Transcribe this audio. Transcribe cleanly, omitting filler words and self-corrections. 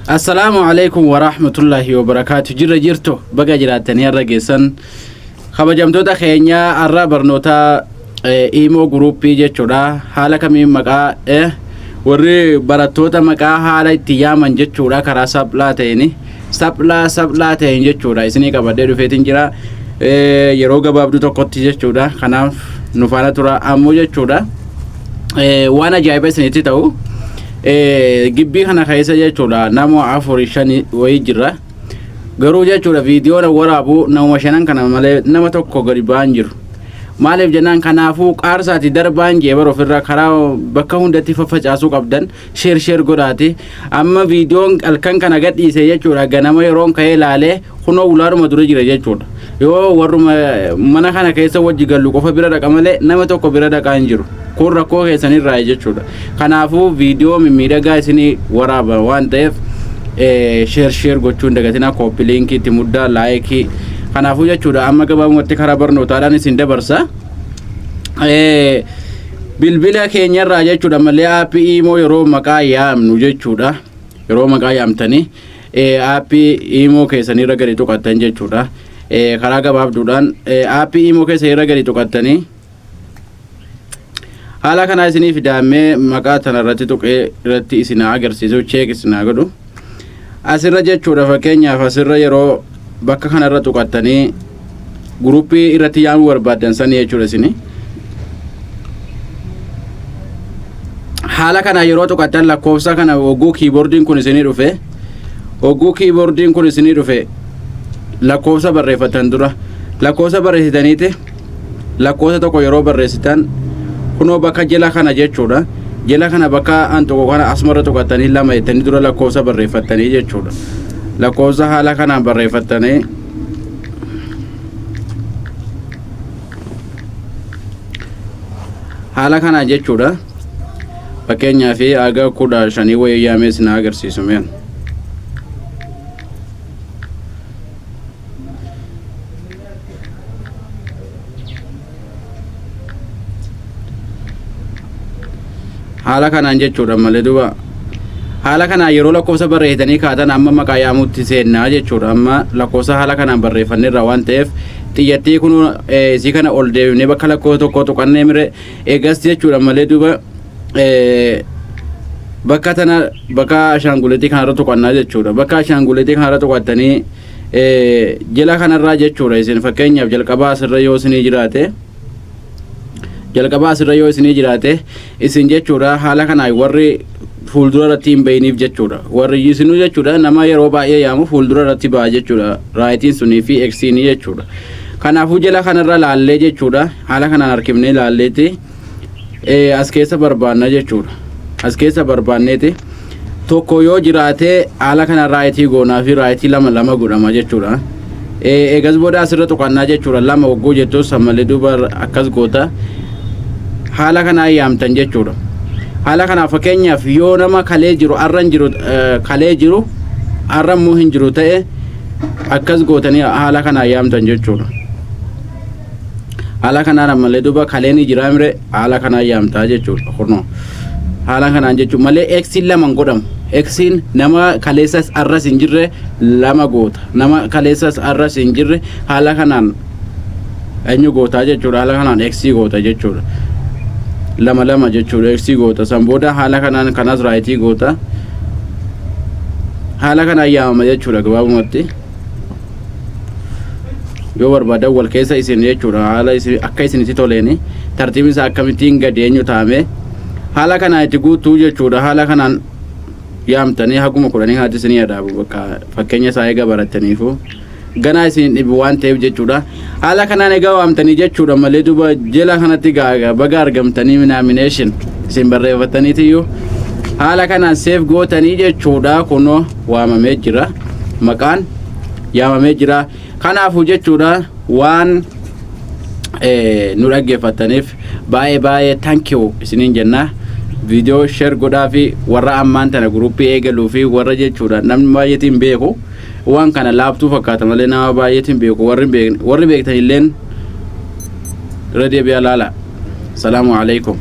Assalaamu alaikum warahmatullahi wabarakaatu. Jirra jirtu, baga jiraattanii har'a geessan. Kabajamtoota keenya, har'a barnoota imo groupii jechuudha. Haala kamiin maqaa warri barattoota maqaa haala itti yaaman jechuudha, karaa saphlaa ta'een, saphlaa saphlaa ta'een jechuudha, isinii qabadhee dhufeetiin jira yeroo gabaabduu tokkotti jechuudha. Kanaaf nu faana tura. Ammoo jechuudha, waan ajaa'iba isinitti ta'u, gibbii kana keessa jechuudha nama afuri shani wayii jira. Garuu jechuudha, viidiyoon waraabu nama shanan kana malee nama tokko gadi ba'an jiru. Maaliif jennaan, kanaafuu qaarsaati darbaan jee bara ofirraa karaa bakka hundatti faffacaasuu qabdan. Share share godhaati. Amma viidiyoon halkan kana gadhiise jechuudha, ganama yeroon ka'ee ilaalee kunoo ulaadhuma dura jira jechuudha. Yoo warruma mana kana keessa wajji gallu qofa bira dhaqa malee nama tokko bira dhaqaa hin jiru. Kun rakkoo keessanirraa jechuudha. Kanaafuu viidiyoo mimmiidhagaa isinii waraaba waan ta'eef, share share gochuun dagatinaa, copy linkii itti muddaa, likeii. Kanaafuu jechuudha, amma gabaabumatti karaa barnootaadhaan isin dabarsa. Bilbila keenyarraa jechuudha malee, appii imo yeroo maqaa yaamnu jechuudha, yeroo maqaa yaamtanii appii imo keessanirra gadi tuqattan jechuudha. Karaa gabaabduudhaan appii imo keessa irra gadi tuqattanii haala kanaa isinii fidaamee maqaa tana irratti tuqee irratti isin agarsiisu, check isin godhu asirra jechuudha. Fakkeenyaaf asirra yeroo bakka kanarra tuqattanii groupii irratti yaamuu barbaaddan sanii jechuudha isini. Haala kana yeroo tuqattan, lakkoofsa kana hogguu keyboardiin kun isinii dhufe, hogguu keyboardiin kun isinii dhufe, lakkoofsa barreeffatan dura lakkoofsa barreessitaniiti. Lakkoofsa tokko yeroo barreessitan, kunoo bakka jala kana jechuudha, jala kana bakka an tuqu kana asumarra tuqattanii lama jettanii dura lakkoofsa barreeffattanii jechuudha. Lakkoofsa haala kanaan barreeffattanii, haala kanaan jechuudha. Fakkeenyaaf haga 15 wayii yaamee isin agarsiisu meen. Haala kanaan jechuudha malee duuba haala kanaan yeroo lakkoofsa barreessitanii kaatan, amma maqaa yaamuutti seennaa jechuudha. Amma lakkoofsa haala kanaan barreeffanneerra waan ta'eef, xiyyattii kun isii kana ol deebifnee bakka lakkoofsa tokko tuqannee mire. Eegas jechuudha malee duuba, bakka tana, bakka ashaangulitii kanarra tuqannaa jechuudha. Bakka ashaangulitii kanarra tuqattanii jala kanarraa jechuudha, isin fakkeenyaaf jalqabaa asirra yoo isinii jiraate, jalqabaa asirra yoo isinii jiraate isin jechuudha, haala kanaan warri fuuldura irratti hin bahiniif jechuudha, warri isinuu jechuudha, nama yeroo baay'ee yaamu fuuldura irratti ba'a jechuudha, rightiin sunii fi Xiinii jechuudha. Kanaafuu jala kanarra laallee jechuudha, haala kanaan harkifnee laalleeti as keessa barbaanna jechuudha. As keessa barbaanneeti tokko yoo jiraate haala kana rightii goonaa fi rightii lama lama godhama jechuudha. Eegas booda asirra tuqannaa jechuudha. Lama wagguu jettus ammallee duuba akkas goota, haala kanaan yaamtan jechuudha. Haala kanaa fakkeenyaaf yoo nama kalee jiru arra hin jiru, kalee jiru arra immoo hin jiru ta'e, akkas gootanii haala kanaan yaamtan jechuudha. Haala kanaan ammallee duuba kalee ni jira mire, haala kanaan yaamtaa jechuudha. Kunoo haala kanaan jechuun malee Xiin lama hin godhamu. Xiin nama kaleessas arras hin jirre lama goota. Nama kaleessas arras hin jirre haala kanaan eenyu gootaa jechuudha. Haala kanaan Xii goota jechuudha. Lama lama jechuudha, Xii goota. San booda haala kanaan kanas rightii goota. Haala kanaan yaamama jechuudha gabaabumatti. Yoo barbaadan wal keessa isin jechuudha, haala isin akka isinitti toleeni tartiibni isaa akkamittiin gadi eenyu taa'ame haala kanaan itti guutuu jechuudha. Haala kanaan yaamtanii haguma 10 kanatti isinii adaabu bakka fakkeenya isaa eega barattaniifu ganaa isin dhibu waan ta'eef jechuudha. Haala kanaan egaa waamtanii jechuudha malee duuba jala kanatti baga argamtanii minaamination isin barreeffataniitiyyuu haala kanaan save gootanii jechuudha. Kunoo waamamee jira, maqaan yaamamee jira. Kanaafuu jechuudha, waan nu dhaggeeffataniif baay'ee baay'ee thank you isiniin jenna. Viidiyoo share godhaa fi warra ammaan tana groupii eegaluu fi warra jechuudha namni baay'eetiin beeku, waan kana laaftuu fakkaata malee nama baay'eetiin beeku. Warri warri beektan illeen irra deebi'aa laala. Salaamu alaikum.